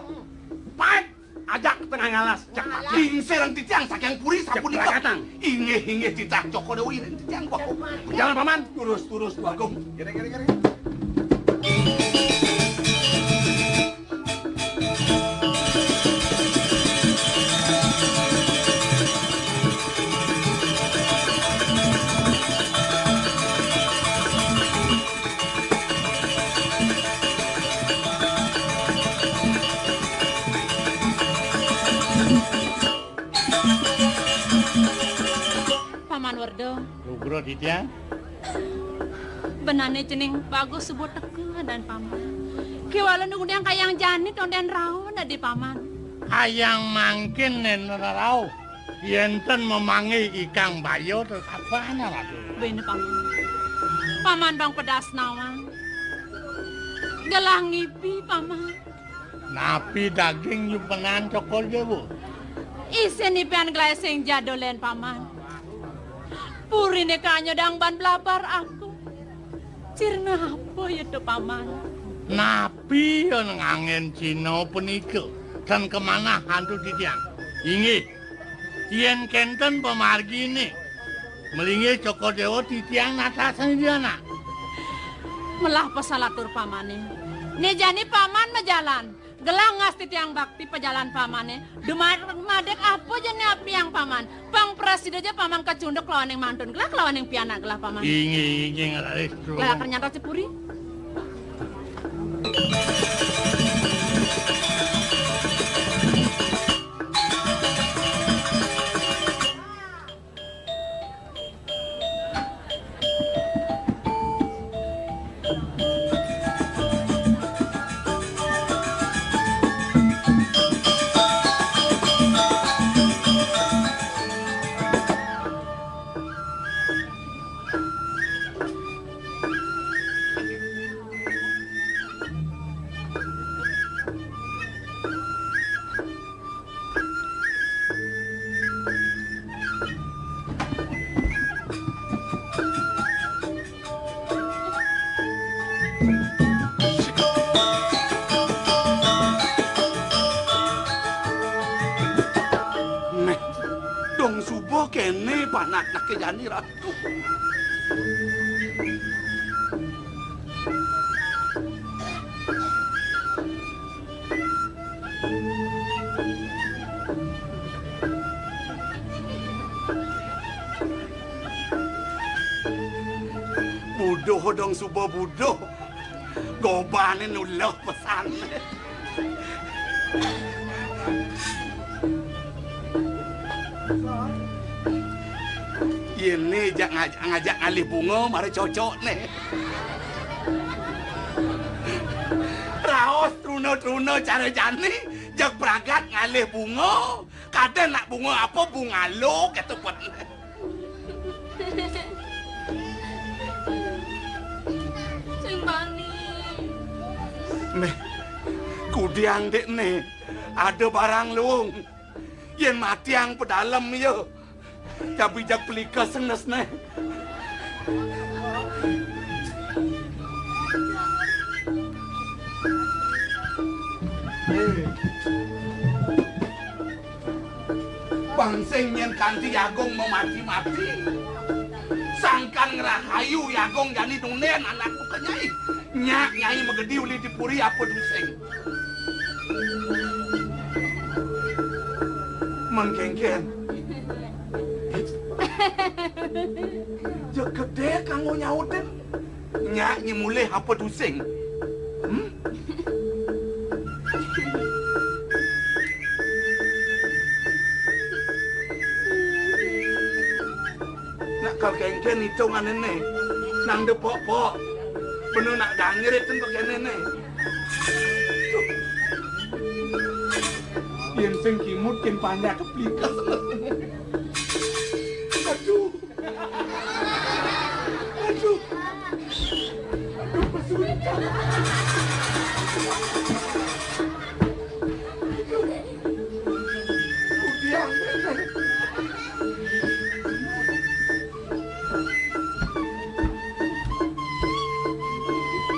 Paet, ajak tengah ngalas. Cek. Ngalas. Lingsir titiang saking puri sapunika. Cek, katang. Inggih, inggih, titah Cokor Dewa, inggih titiang, Bagong. Jalan, Paman. Terus, terus, Bagong. Gini, gini, gini. Paman Werda. Lugra titiang. Benane cening bagus sebut teka dan Paman. Kéwala nunggu yang kayang jani tonden rauh dadi Paman. Ayang mangkin nen rauh. Yénten memanggih ikang baya terus apana, Ratu? Bene, Paman. Paman bang pedas nawang. Gelah ngipi, Paman. Napi daging yupenan Cokor Dewa? Isin ipian gelah sing jadolen, Paman. Puriné kanyedang ban blabar aku. Sirna apa ya to, Paman? Napi ya nganggen Cina punika? Tan kemanah antuk titiang? Inggih. Yén kénten pamarginé, malinggih Cokor Déwa titiang natasan Indiana. Melah pasalatur pamané. Né jani Paman majalan. Gelah ngastitiang bakti pajalan pamané. Dumadék apa jani apiang Paman? Pang prasida ja Paman kacunduk lawaning mantun gelah, lawaning pianak gelah Paman. Inggih, inggih, raris. Gelah ternyata cepuri. Néh, dong suba kéné panaknaké jani, Ratu. Buduh dong suba buduh. Gobané nuluh pesan. Yéné jak ngajak, ngajak ngalih bunga mara cocokné. Raos truna-truna cara jani, jeg pragat ngalih bunga, kadén nak bunga apa, bungalo, kéto pun. Sing bani. Néh, kudiang dik né, ada barang luung. Yén matiang pedalem ya. Tapi jag pelika senes né. Bang sing nyén kanti Agung mamati-mati. Sangkan ngrahayu Agung jani nundén anak buka nyai. Nyak nyai magedi uli di puri apa dusing. Mengkengken. Jek gedé kanggo nyautin. Nyak nyemulih apa dusing. Hmm? Nak kal kengken itungan ini. Nang depok-pok. Bener nak dangrit ten kok kene ne. Yen sing kimut kin panjak keplikas. Aduh. Aduh. Aduh, pesulitan. Udiang.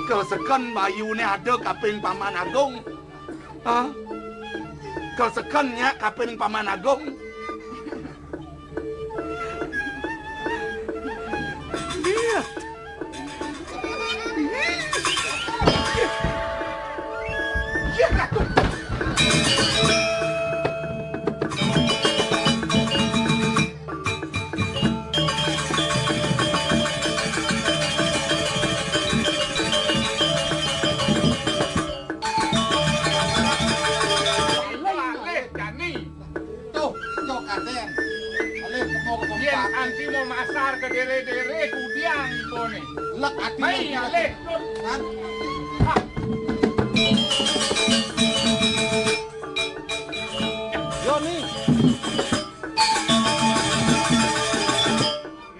Kel seken bayune ada kaping Paman Agung. Ha? Kel seken nya kaping Paman Agung. Iya. Iya, Ratu. Alih, alih, jani. Tuh, cok katen. Alih, temu ke yen tempat. Anti mau masar ke dere-dere, kudiang itu nih. Lek ati. Mai, alih, tuh. Kan? Ah. Yo, nih.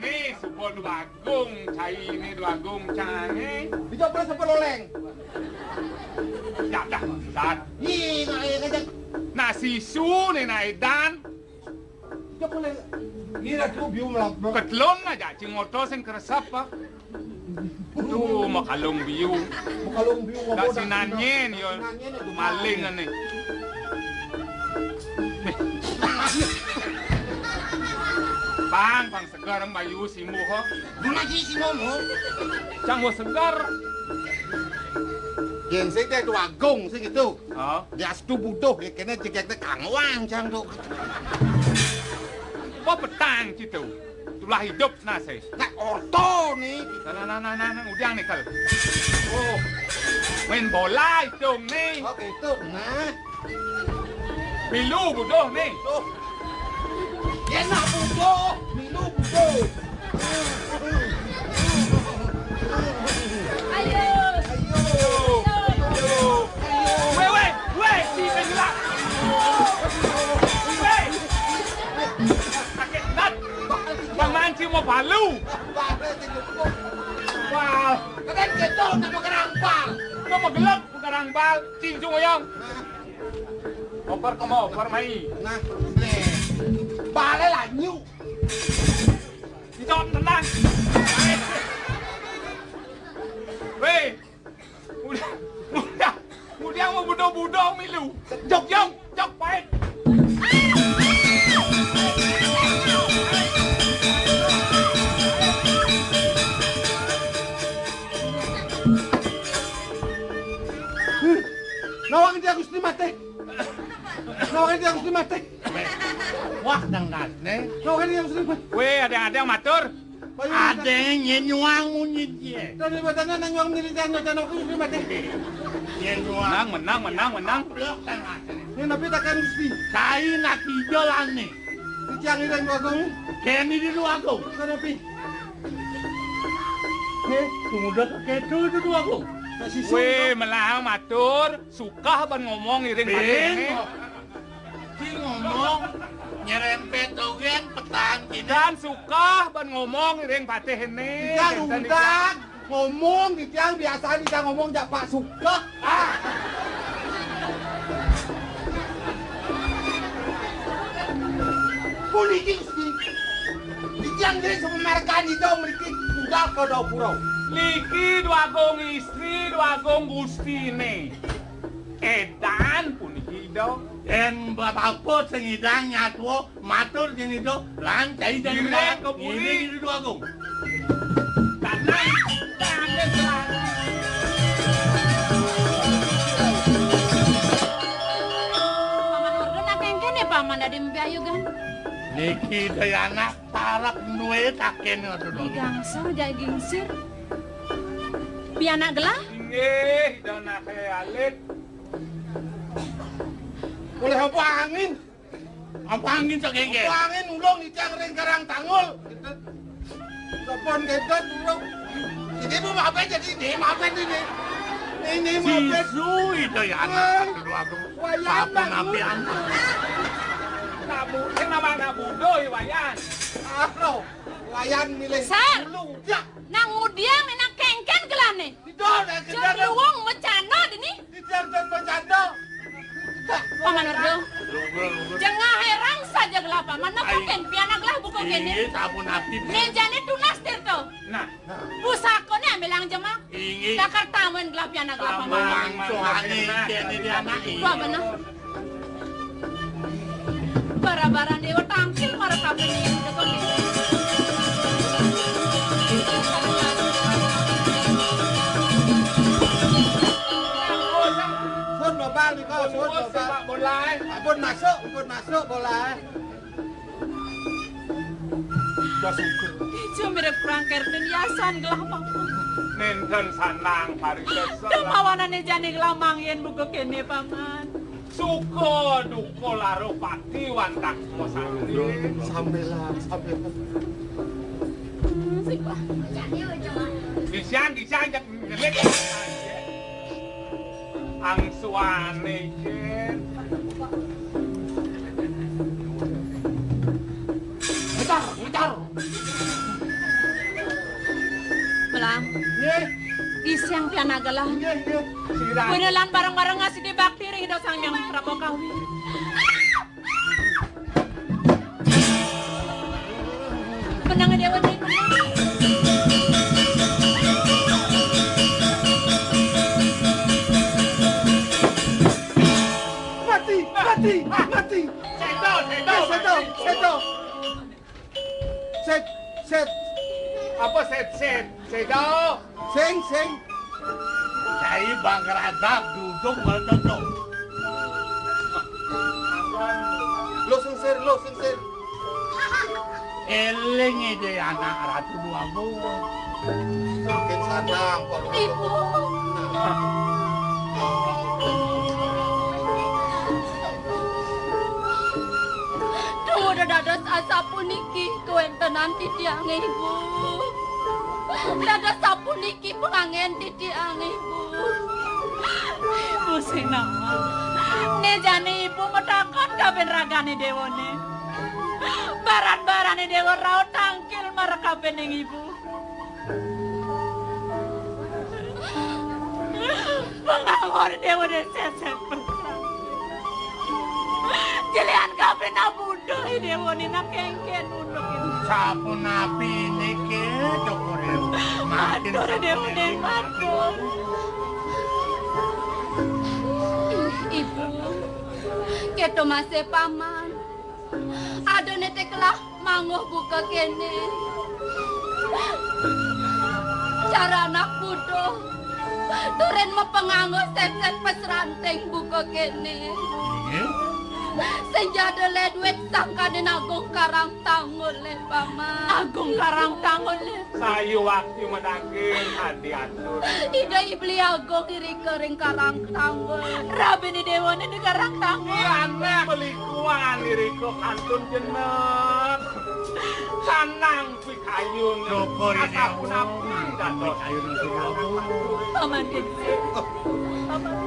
Nih, suba Dwagung, caine Dwagung, caine. Dicoba sepuluh leng. Ya dah, Dad. Ih, nak air aja. Nah, sisu nih, nah, Edan. Dicoba leng. Ngira tu biu melap. Ketelun aja cing motor sing keresep, Pak. Tuh, makalung biu. Makalung biu. Dak sinanyen, yo. Maling ane. Pang, pang seger, Bayu, simu, ho. Duna si simu, ho. Cang, ho seger. Yen sing teh tu agung sing itu. Oh. Dia setu butuh, ya kena jegek teh kangwang, cang tu. Apa petang situ? Tulah hidup nasi. Nak orto ni. Nah, nah, nah, nah, nah, nah, udiang ni kal. Oh. Main bola itu ni. Oh, itu nah. Milu butuh ni. Tuh. Ya nak butuh, milu butuh. Ayo. Ayo. Ayo. Weh, weh, weh, si Bengla. Weh. Sakit nat. Bang Manci mau balu. Wah. Kalian gitu, nama kerang bal. Nama gelap, kerang bal. Cincung oyong. Oper ke mau, oper mai. Nah, nih. Balik lah, nyu. Dicom tenang. Weh. Udah, udah, udah mau budo-budo milu. Jok, jok, jok, pahit. Nawang dia Gusti mati. Nawang dia Gusti mati. Wah, dang das, ne. Nawang dia Gusti mati. Weh, ada-ada matur. Ada nyuang munyi dia. Tadi badannya nang nyuang munyi dia, nyuang aku Gusti mati. Nyuang. Menang, menang, menang, menang. Blok tengah. Ini napi takkan Gusti. Kai nak hijau lane. Dicang ireng dua gong. Keni di dua gong. Kenapa? Nih, tunggu dah ketu itu dua gong. Weh, melang matur. Sukah ban ngomong iring patih ini. Sing ngomong nyerempet ogen petang kini. Dan sukah ban ngomong iring patih ini. Kan udah ngomong di tiang biasa di tiang ngomong jak Pak Sukah. Ah. Puniki Gusti. Di tiang jadi sepemarkan itu mriki budal ke Dapura. Niki dua gong istri, dua gong gustine. Edan puniki Ida. En bapa sing idang nyatwa matur sing Ida lan cai dan Direk kebuli. Ini di dua gong. Tanah, tanah, tanah. Paman Ordo nak kengken ya, Paman, dadi mbiayugan. Niki daya anak parek duwe taken ngono lho. Di gangsur jagi gingsir. Pianak gelah? Inggih, Ida anake alit. Oleh apa angin? Apa angin sak kengken? Apa angin ulung icang ring Karang Tangul. Sampun gedot ulung. Ini mau maafin jadi ini, maafin ini. Ini maafin. Sisu itu ya anak. Aduh, aku. Wayan sampun bagus. Api anak. Kamu sing nama anak bodoh ya, Wayan. Alo, Wayan milih Sar. Dulu. Ya. Nang ngudiang nek nang kengken gelane. Didol, ya, Jog gedor. Luwung mecana dini. Didol, didol mecana. Paman Ordo. Jengah herang saja gelapa. Mana koken, pianak lah buku kene. Iya, sampun api. Mejane tunas tirto. Nah. Pusakone amilang jema. Inggih. Takar tamen gelap pianak gelapa. Tamen mangsuhane kene dia anak. Wah, bener. Bara-bara dewa tangkil marang kabeh ini. Sun babal nika, sun babal. Ampun masuk, ampun masuk bola. Dah suka. Ijo mirip kurang kerten yasan gelah apa. Nenten sanang parises. Kemawanane jane gelah mangyen buka kene, Paman. Suka duka lara pati wantah masane. Sampelan, sampelan. Gisian, gisian, jak nyelik. Angsuane jen. Ngejar, ngejar. Melang. Nggih. Gisian pianak gelah. Nggih, nggih. Sira. Benelan bareng-bareng ngasih bakti ring Ida Sang Hyang Prabu Kawi. Menang déwa né. Mati, mati, mati. Séda, séda, eh, séda, mati. Séda. Sét, sét. Apa sét, sét? Séda. Sing, sing. Cai bangkaradak duduk bertutup. Lo sungsir, lo sungsir. Eling ide anak Ratu Dua Bulu. Makin sadang kalau Ibu. Duh, dados asapuniki kawéntenan titiang, Ibu. Dados sapuniki pangangén titiang, Ibu. Ibu sing nawang. Né jani Ibu matakon kabin ragané déwané. Barat-barané déwa rauh tangkil marakabining Ibu. Panganggur déwané sését. Jelihan kabin abuduh déwané nak kéngkén unduk. Sapunapi niki, Cokor Déwa? Matur déwané, matur. Ibu, kéto masih Paman. Adané té kelah manguh buka kéné. Cara anak buduh. Turin mapanganggo sését pasranting buka kéné. Inggih. Sing jadé lé duit sangkaning Agung Karang Tanggulé, Paman. Agung Karang Tanggulé. Sayu waktu madangkin adi atur. Ida Ibli Agung irika ring Karang Tanggul. Rabiné déwané di Karang Tanggul. Anak palikuan irika kantun jenek. Sanang pikayun. Syukur ini, asapunapi dados. Pikayun itu, Agung. Paman Gisi. Paman.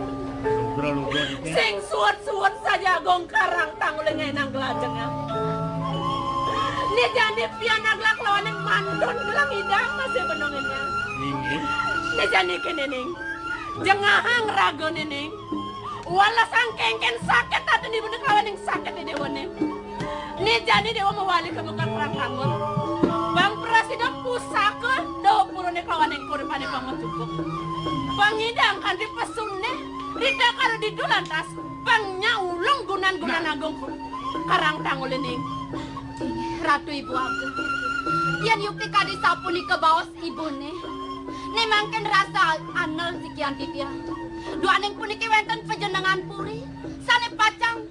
Syukur, syukur. Sing suwun-suwun saja Agung Karang Tanggulé ngenang gelajengé. Né jani pianak laklawaning mantun gelang idang masih benung ini. Inggih. Né jani kéné ning. Jengahang ragané ning. Walasang kéngkén sakit ati Ibuné kelawaning sakit déwané. Né jani déwa mawali ka buka Karang Tanggul. Pang prasida pusaka dapurané kelawaning kuripané pang majupuk. Pang idang kanti pesuné, rida karo ditu lantas, pang nyaulung gunan-gunan agung Karang Tanggulé ning. Ratu Ibu Agung. Yén yukti kadi sapunika baos ibuné, né mangkin rasa anel sikian titiang. Duaning puniki wénten pajenengan puri, sané pacang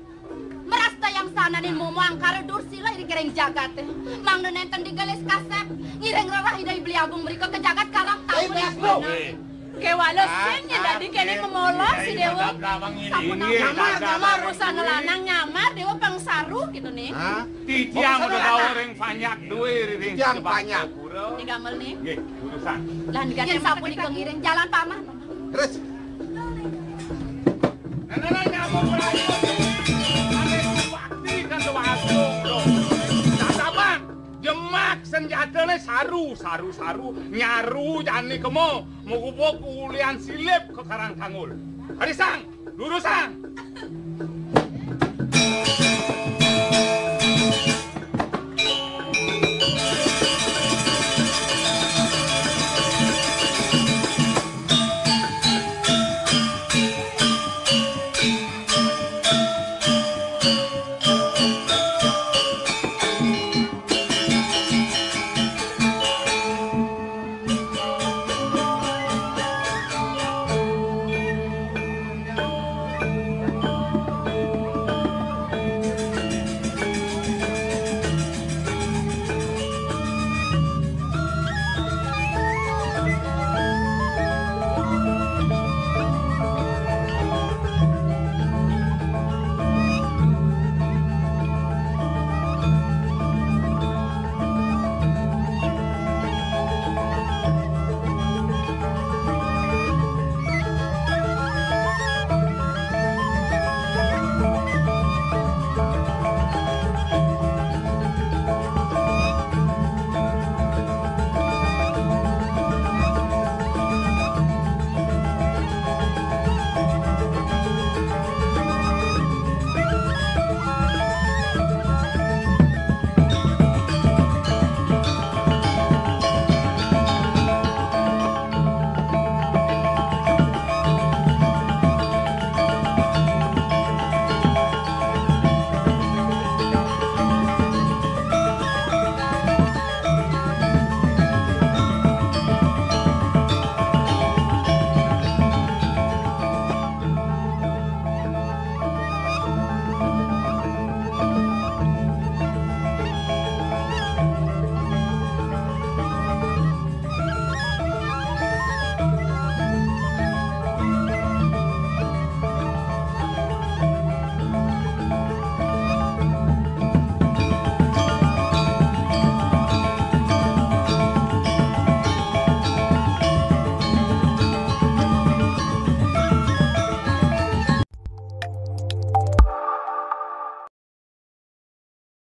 Mrastayang sananing momo angkara dursila ring, ring jagaté. Mangda nénten digelis kasép, ngiring rerah Ida Ibli Agung mrika ka jagat Karang Tanggul. Kéwala sing dadi kéné memolos, Déwa. Sampun nyamar, nyamar. Urusan lanang nyamar, Déwa pang saru kéto né. Titiang uga gawa ring panjak duwé ring Panjak. Tigamel né. Nggih, urusan. Lan yén sapunika ngiring jalan, Paman. Terus. Nah, nah, nah, nyambung melayu. Ane bakti kan tuh agung, loh. Nah, sabar. Jemak senjatane saru, saru, saru. Nyaru jani kemo. Mugubuk ulian silip ke Karang Tanggul. Harisang, lurusang.